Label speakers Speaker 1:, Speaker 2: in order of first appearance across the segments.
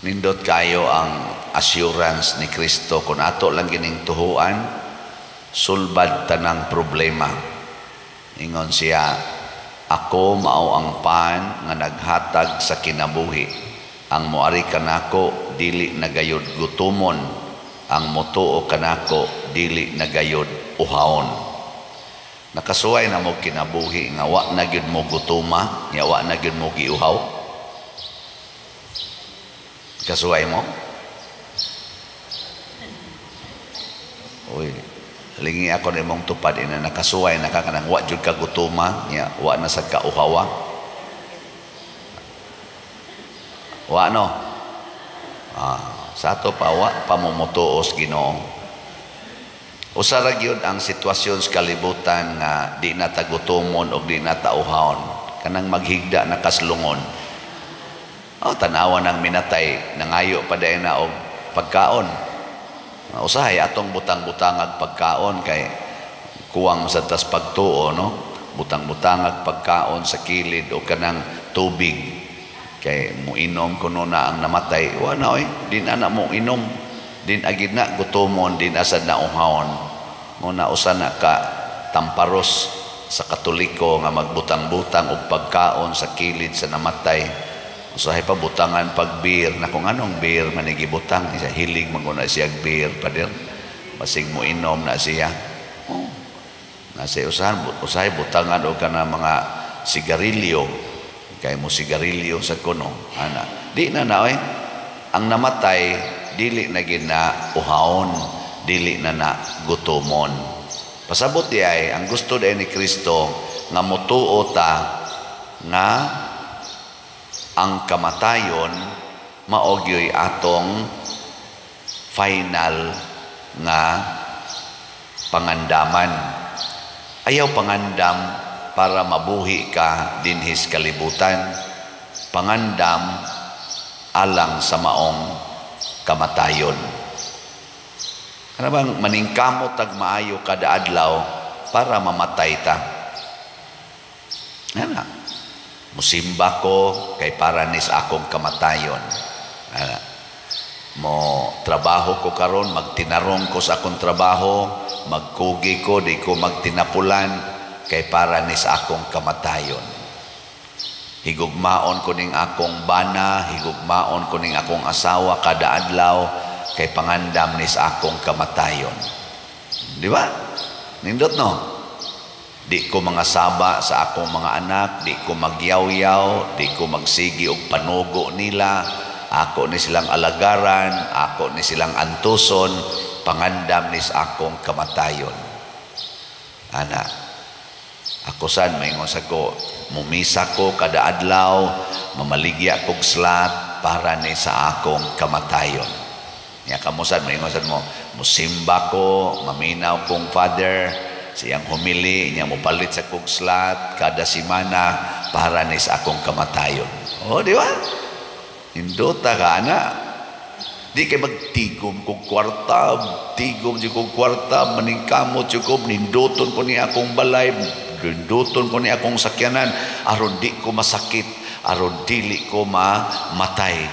Speaker 1: Nindot kayo ang assurance ni Kristo kung ato lang gining tuhuan, sulbad tanang problema. Ingon siya, "Ako mao ang pan nga naghatag sa kinabuhi. Ang moari kanako dili na gayud gutumon, ang motuo kanako dili na gayud uhawon." Nakasuway na mo kinabuhi nga wa na gyud mo gutuma, nga wa na gyud mo giuhaw? Kasuway mo? Uy, lingi ako na imong tupad ina, nakasuway na ka kanang wa jud ka gutuma, nya wa na sad ka uhawa? Wa no? Sa ato pa wa pa mo motuos Ginoo. Usa ra gyud ang sitwasyon sa kalibutan nga di na ta gutomon og di na ta uhawon, kanang maghigda na kaslungon. Oh, tanawa ng minatay, nangayo pa dayon na og pagkaon. Usahay atong butang-butangag pagkaon kay kuwang sa tas pagtuo, no? Butang-butangag pagkaon sa kilid o kanang tubig kay muinom kuno na ang namatay. Wa na oy, di na na mo inom. Din agid na gutomon, din asad na uhawon. Muna usa na ka tamparos sa Katoliko nga magbutang-butang og pagkaon sa kilid sa namatay. Usahay pa butangan pag beer na kung anong beer man gibutang, siya hilig man na siya beer, pader. Basig mo inom na siya. Oh. Nasa usahan, usahay butangan og kana mga sigarilyo kay mo sigarilyo sa kuno ana. Di na na oy. Ang namatay dili na gid na uhawon, dili na na gutomon. Pasabot di ay ang gusto di ni Kristo nga motuo ta nga ang kamatayon mao gyoy atong final nga pangandaman. Ayaw pangandam para mabuhi ka dinhis kalibutan. Pangandam alang sa maong kamatayon. Ano bang maningkamot tag maayo kada adlaw para mamatay ta? Ano? Musimba ko kay para nis akong kamatayon. Ano? Mo trabaho ko karon, magtinarong ko sa akong trabaho, magkugi ko, di ko magtinapulan kay para nis akong kamatayon. Higugmaon ko ning akong bana, higugmaon ko ning akong asawa kada adlaw kay pangandam nis akong kamatayon. Di ba? Nindot no? Di ko mga saba sa akong mga anak, di ko magyawyaw, di ko magsigi og panugo nila, ako ni silang alagaran, ako ni silang antuson, pangandam nis akong kamatayon. Ana, ako san, maingon sa ko, mumisa ko kada adlaw, mamaligya kog slat para ni sa akong kamatayon. Nya kamo sad, maingon sad mo, musimba ko, maminaw kong father, siyang humili, niya mopalit sa kog slat kada simana para ni sa akong kamatayon. Oh, di ba? Indota ka, ana. Di kay magtigom kog kwarta, tigom di kog kwarta, maningkamot jud ko, ninduton ko ni akong balay, ninduton ko ni akong sakyanan, aron di ko masakit, aron dili ko mamatay.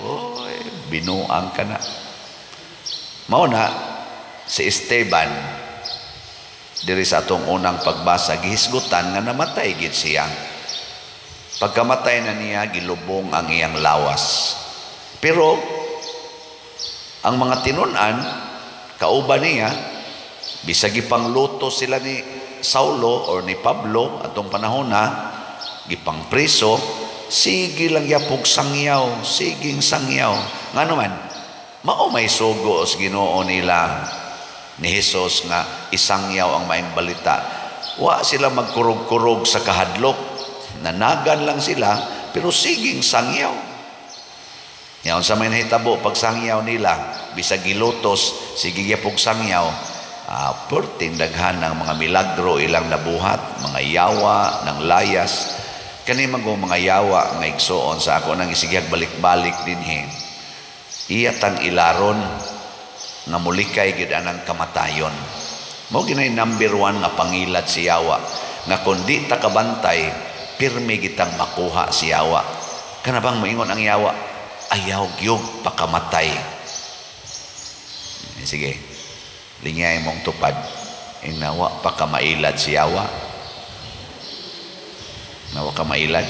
Speaker 1: Oy, binuang ka na. Mao na si Esteban diri sa atong unang pagbasa, gihisgutan nga namatay gid siya. Pagkamatay na niya, gilubong ang iyang lawas. Pero ang mga tinun-an kauban niya, bisag gipangluto sila ni Saulo or ni Pablo atong panahon na gipangpriso, sige lang yapog sangyaw, siging sangyaw. Ngano man, mao may sugo sa Ginoo nila ni Hesus nga isangyaw ang maayong balita. Wa sila magkurog-kurog sa kahadlok, nanagan lang sila pero siging sangyaw. Nya unsa may nahitabo pag sangyaw nila, bisag gilutos, sige gyapog sangyaw, perting daghan ng mga milagro ilang nabuhat, mga yawa ng layas. Kani man mga yawa nga igsuon sa ako nang isigag balik-balik dinhi. Iya tang ilaron nga mulikay gid anang kamatayon. Mao ginay number 1 nga pangilad si yawa nga kun di ta kabantay, pirmi gitang makuha si yawa. Kana bang moingon ang yawa, Ayaw gyud pakamatay. Sige, lingay mong tupad. Inawa pa ka mailad siyawa. Nawa ka mailad.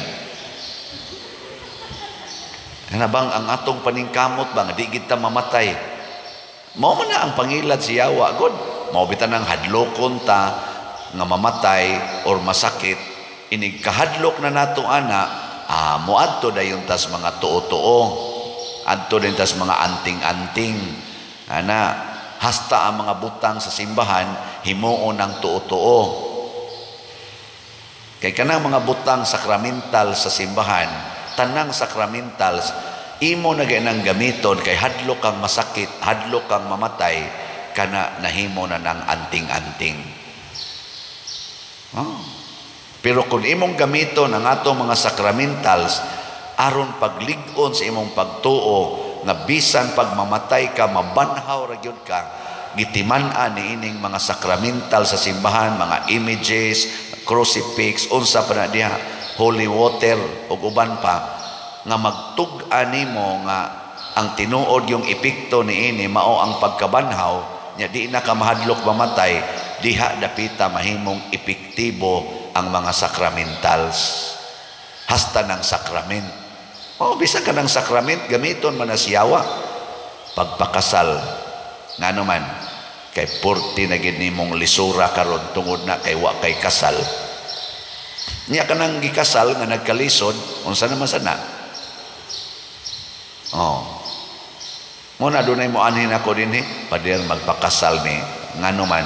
Speaker 1: Kana bang ang atong paningkamot ba nga di kita mamatay? Mao man na ang pangilad siyawa god. Mao bitan ang hadlokon ta nga mamatay or masakit. Inig kahadlok na nato ana, moadto dayon tas mga tuo-tuo. Adto din tas mga anting-anting. Ana, hasta ang mga butang sa simbahan himuon ang tuo-tuo. Kay kanang mga butang sakramental sa simbahan, tanang sakramentals imo na nang gamiton kay hadlok kang masakit, hadlok kang mamatay, kana nahimo na ng anting-anting. Oh. Pero kung imong gamiton ang atong mga sakramentals aron paglig-on sa imong pagtuo nga bisan pag mamatay ka mabanhaw ra gyud ka, gitiman-an niining mga sakramental sa simbahan, mga images, crucifix, unsa pa na diha, holy water ug uban pa, nga magtug-an nimo nga ang tinuod yung epekto niini mao ang pagkabanhaw nya, di na ka mahadlok mamatay, diha dapita mahimong epektibo ang mga sakramentals. Hasta ng sakrament. O bisan ka ng sakrament gamiton man na siyawa pagpakasal. Ngano man kay purti na gid nimong lisura karon tungod na kay wa kay kasal. Nya kanang gikasal nga nagkalisod, unsa naman sana? Oh. Mo na dunay mo anhin ako dinhi, "Pader, magpakasal ni." Ngano man?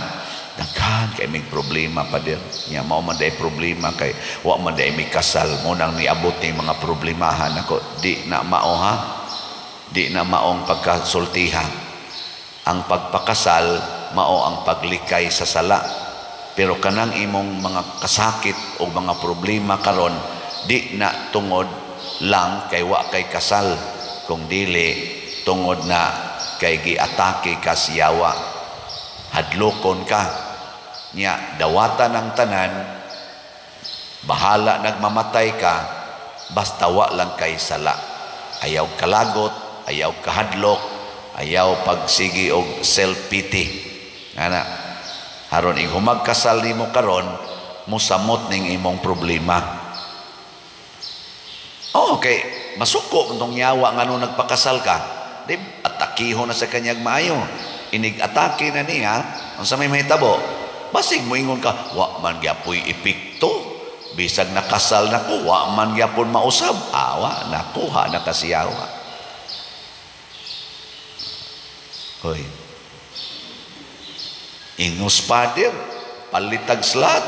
Speaker 1: "Daghan kay may problema, pader." Nya mao man day problema kay wa man day may kasal mo nang niabot ni mga problemahan ako. Di na mao ha. Di na maong pagkasultiha. Ang pagpakasal mao ang paglikay sa sala. Pero kanang imong mga kasakit o mga problema karon di na tungod lang kay wa kay kasal, kung dili tungod na kay giatake ka siyawa, hadlokon ka. Nya dawatan ang tanan, bahala nagmamatay ka, basta wa lang kay sala. Ayaw kalagot, ayaw kahadlok, ayaw pagsigi og self pity. Ana, haron ig humagkasal nimo karon, mosamot ning imong problema. Oh, okay, masuko tong yawa ngano nagpakasal ka. Di atakihon na sa kanyang maayo. Inig atake na niya, unsa may mahitabo? Basig moingon ka, "Wa man gyapoy epekto. Bisag nakasal na ko, wa man gyapon mausab." Awa, nakuha na kasiyawa. Hoy. Ingos, "Pader, palitag slat."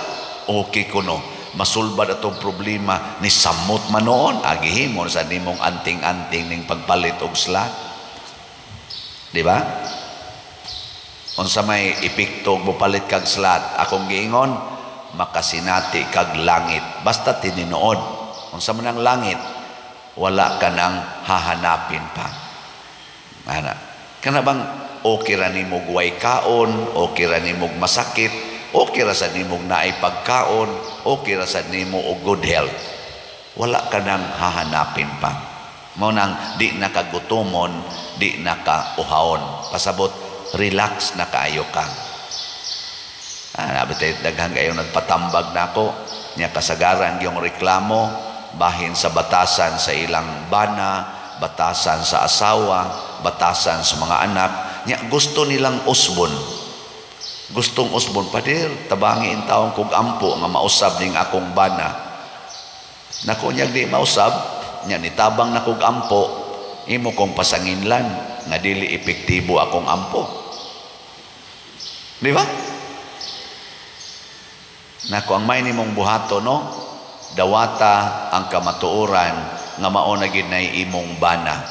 Speaker 1: Okay kuno. Masulbad atong problema ni samot man noon. Agihimon sa nimong anting-anting ning pagpalit og slat. Di ba? Unsa may epekto og mopalit kag slat? Akong giingon, makasinati kag langit. Basta tininood. Unsa man ang langit, wala ka nang hahanapin pa. Ana. Kana bang okay ra nimo way kaon, okay ra nimo masakit, okay ra sa nimog naay pagkaon, okay ra sa nimo og good health. Wala ka nang hahanapin pa. Mao nang di na ka gutomon, di na ka uhawon. Pasabot, relax na kaayo ka. Bitay daghan kayo nagpatambag nako nya kasagaran yung reklamo bahin sa batasan sa ilang bana, batasan sa asawa, batasan sa mga anak. Nya gusto nilang usbon. Gustong usbon, "Pader, tabangi in taong kog ampo nga mausab ning akong bana." Nako, nya di mausab, nya nitabang na kog ampo, imo kong pasanginlan nga dili epektibo akong ampo. Di ba? Nako, ang may nimong buhato no, dawata ang kamatuoran nga mao na gid nay imong bana.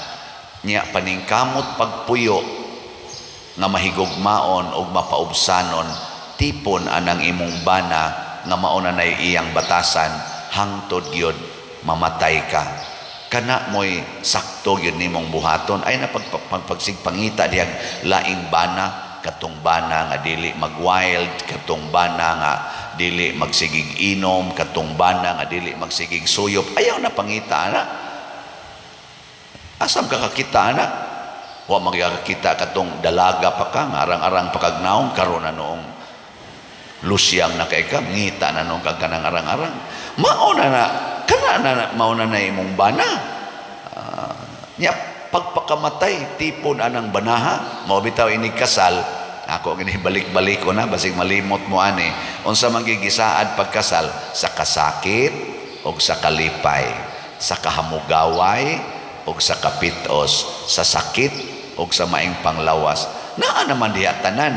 Speaker 1: Nya paningkamot pagpuyo nga mahigugmaon og mapaubsanon, tipon anang imong bana nga mao na nay iyang batasan hangtod gyud mamatay ka. Kana mo'y sakto gyud nimong buhaton. Ay na pagsigpangita diyang laing bana, katong bana nga dili mag-wild, katong bana nga dili magsigig inom, katong bana nga dili magsigig suyop. Ayaw na pangita na. Asam ka kakita ana? Wa magkakita katong dalaga pa ka, nga arang-arang pa kag naong, karon na noong lusyang na kay ka, ngita na noong kag kanang arang-arang. Mao na na, kana na, mao na na imong bana. Nya, pagpakamatay, tipon anang banaha, mao bitaw ini kasal, ako gini balik-balik ko na, basig malimot mo ani, unsa man gigisaad pagkasal, sa kasakit o sa kalipay, sa kahamugaway o sa kapitos, sa sakit o sa maing panglawas. Naa naman diha tanan.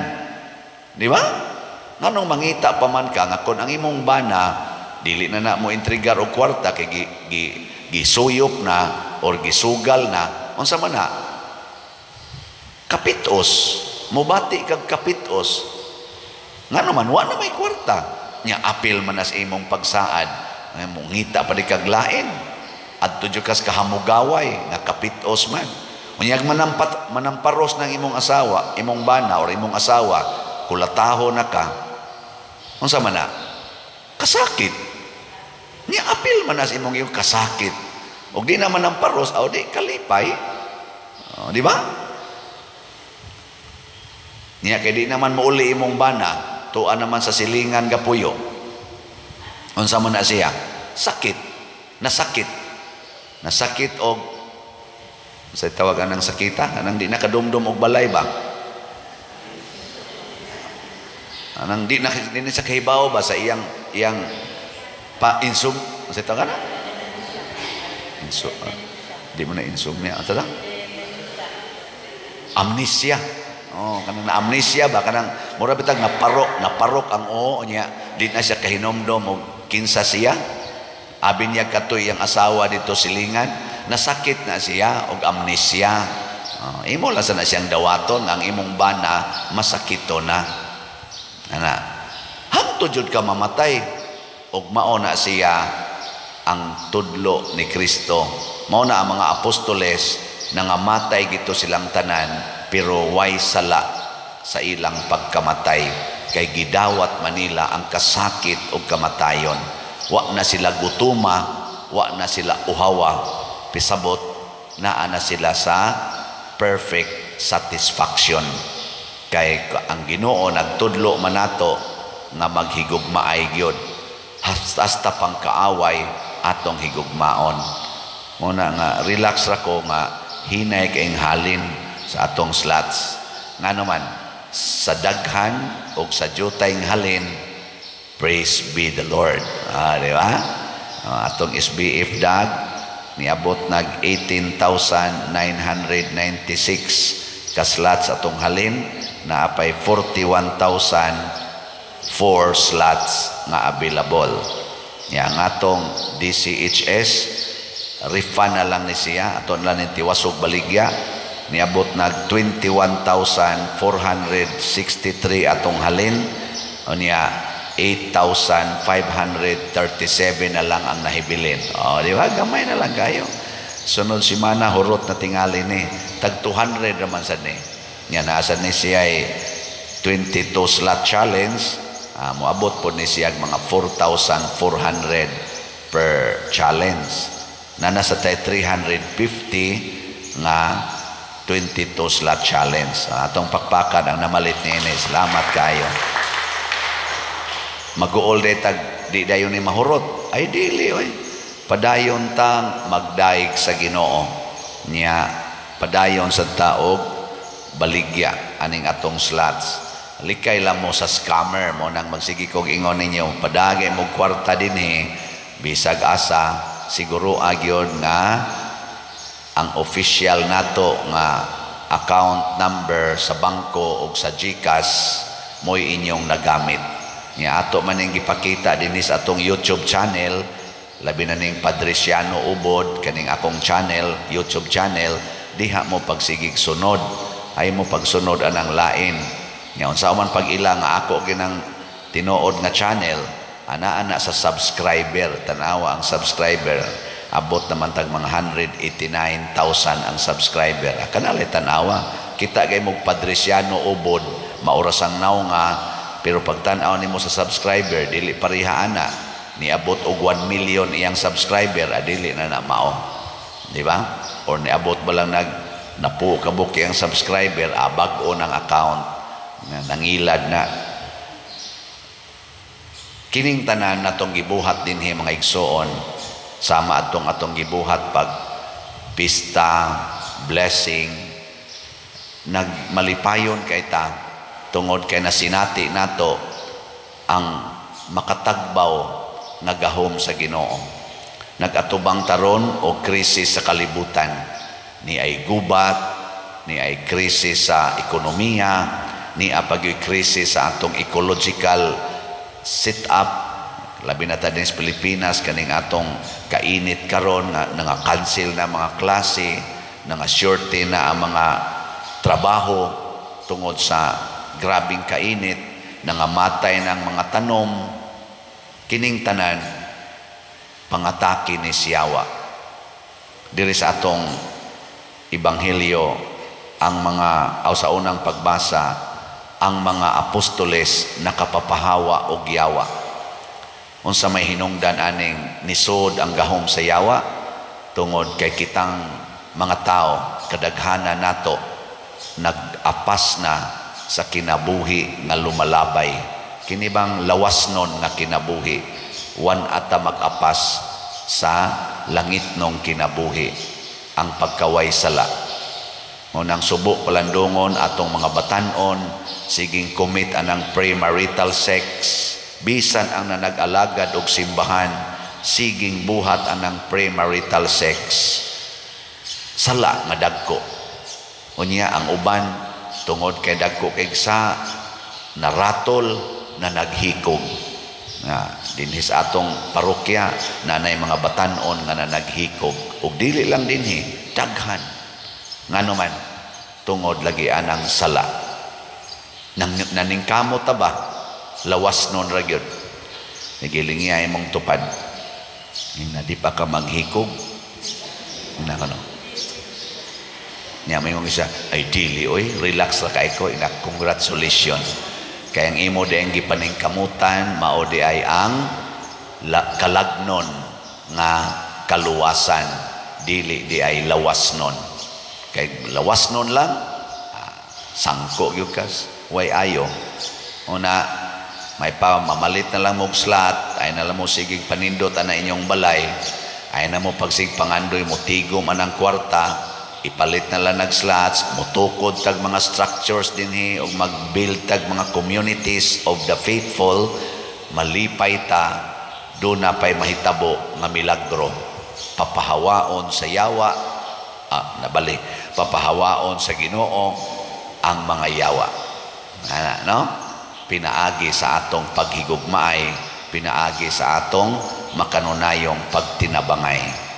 Speaker 1: Di ba? Nganong mangita pa man ka nga kon ang imong bana dili na na mo intrigar og kwarta kay gisuyop na or gisugal na, unsa man na? Kapitos. Mubati kag kapitos. Ngano man wa na may kwarta. Nya apil man na sa imong pagsaad. Nga mongita pa di kag lain. Adto jud kas kahamugaway nga kapitos man. Unyag manamparos ng imong asawa, imong bana or imong asawa, kulataho na ka. Unsa man na? Kasakit. Nya apil man na sa imong iyong kasakit. Og di na manamparos, aw di kalipay. O, di ba? Nya kay di naman mouli imong bana, tuan naman sa silingan gapuyo. Unsa man na siya? Sakit. Nasakit. Nasakit og sa tawag anang sakita, anang di nakadumdum og balay ba? Anang di na sa kahibaw ba sa iyang iyang pa insum, sa tawag ana? Insum. Di mo na insomnia. Ano ta? Amnesia. Oh, kanang na amnesia ba, kanang mura bitag naparok, naparok ang oo niya, di na siya kahinomdom og kinsa siya. Abi niya katoy ang asawa dito silingan, nasakit na siya og amnesia. Oh, imo lang sa na siyang dawaton ang imong bana masakito na. Ana, hangtod jud ka mamatay og mao na siya ang tudlo ni Kristo. Mao na ang mga apostoles nangamatay gito silang tanan, pero way sala sa ilang pagkamatay kay gidawat manila ang kasakit og kamatayon. Wa na sila gutuma, wa na sila uhawa, pisabot naa na sila sa perfect satisfaction. Kay ang Ginoo nagtudlo man nato nga maghigugmaay gyud, hasta pang kaaway atong higugmaon. Muna nga relax ra ko nga hinay kaing halin sa atong slots. Ngano man sa daghan og sa jutay halin, praise be the Lord. Di ba? Atong SBF dag niabot nag 18,996 ka slots atong halin, naapay 41,004 slots nga available. Ya ang atong DCHS refund na lang ni siya, aton lang ni tiwasog baligya, niabot nag 21,463 atong halin, unya 8,537 na lang ang nahibilin. O, di ba? Gamay na lang kayo. Sunod si mana, hurot na tingali ni. Tag 200 naman sa ni. Nga nasa ni siya ay 22 slot challenge. Moabot po ni siya mga 4,400 per challenge. Na nasa tayo 350 nga 22 slot challenge. Atong pakpakan ang namalit ni ini. Salamat kayo. Mag-uol day tag di dayon ni mahurot. Ay dili oy. Padayon tang magdaig sa Ginoo. Nya padayon sa taog baligya aning atong slots. Likay lang mo sa scammer mo nang magsige kog ingon ninyo, padagay mo kwarta dinhi bisag asa, siguro agyon nga ang official nato nga account number sa bangko og sa GCash mo'y inyong nagamit. Nya ato man ning gipakita dinhi sa atong YouTube channel, labi na ning Padriciano Ubod kaning akong channel, YouTube channel, diha mo pagsigig sunod, ay mo pagsunod anang lain. Nya unsa man pag-ila nga ako ginang tinuod nga channel, ana-ana sa subscriber, tanawa ang subscriber, abot naman tag mga 189,000 ang subscriber. Kanalay tanawa, kita kay mo Padriciano Ubod, maurasang naunga, pero pagtan-aw nimo sa subscriber, dili pareha ana, niabot og 1 million iyang subscriber, adili na na mao. Di ba? Or niabot ba lang nag napuo ka buki ang subscriber, bag-o ng account nga nangilad na. Kining tanan natong gibuhat dinhi, mga igsoon, sama atong atong gibuhat pag pista, blessing, nagmalipayon kay ta tungod kay nasinati nato ang makatagbaw nga gahom sa Ginoo. Nagatubang taron og krisis sa kalibutan, ni ay gubat, ni ay krisis sa ekonomiya, ni apagyoy krisis sa atong ecological set-up, labi na ta din sa Pilipinas, kaning atong kainit karon nga nanga-cancel na mga klase, nanga-shorte na ang mga trabaho tungod sa grabing kainit, nangamatay na ang mga tanom. Kining tanan pangatake ni siyawa. Diri sa atong ebanghelyo, ang mga aw sa unang pagbasa, ang mga apostoles nakapapahawa og yawa. Unsa may hinungdan aning nisod ang gahom sa yawa? Tungod kay kitang mga tao, kadaghanan nato nag-apas na sa kinabuhi nga lumalabay. Kini bang lawas nun nga kinabuhi, wan ata mag-apas sa langit nong kinabuhi, ang pagkaway sala. Mo nang subo palandungon atong mga batanon, siging commit anang premarital sex, bisan ang nanag-alagad og simbahan, siging buhat anang premarital sex. Sala nga dagko. Unya ang uban tungod kay dagko kay sa naratol na naghikog. Nga dinhi sa atong parokya nanay mga batanon nga nanaghikog, ug dili lang dinhi, daghan. Ngano man? Tungod lagi anang sala. Nang naningkamot ta ba, lawas nun ra gyud. Nagilingi ay mong tupad. Na di pa ka maghikog. Na kano. Niya may mong isa, ay dili oy, relax ra kay ko, ina congratulations. Kaya ang imo di ang gipaningkamutan, mao di ay ang kalagnon nga kaluwasan, dili di ay lawas nun. Kay lawas nun lang, sangko gyud kas, way ayo. Una, may pa mamalit na lang mog slot, ay na lang mo sigig panindot ana inyong balay, ay na mo pagsig pangandoy mo tigom anang kwarta, ipalit na lang nag slots, motukod tag mga structures dinhi og mag-build tag mga communities of the faithful, malipay ta, do na pa'y mahitabo nga milagro. Papahawaon sa yawa, nabali, papahawaon sa Ginoo ang mga yawa. Ana, no? Pinaagi sa atong paghigugmaay, pinaagi sa atong makanunayong pagtinabangay.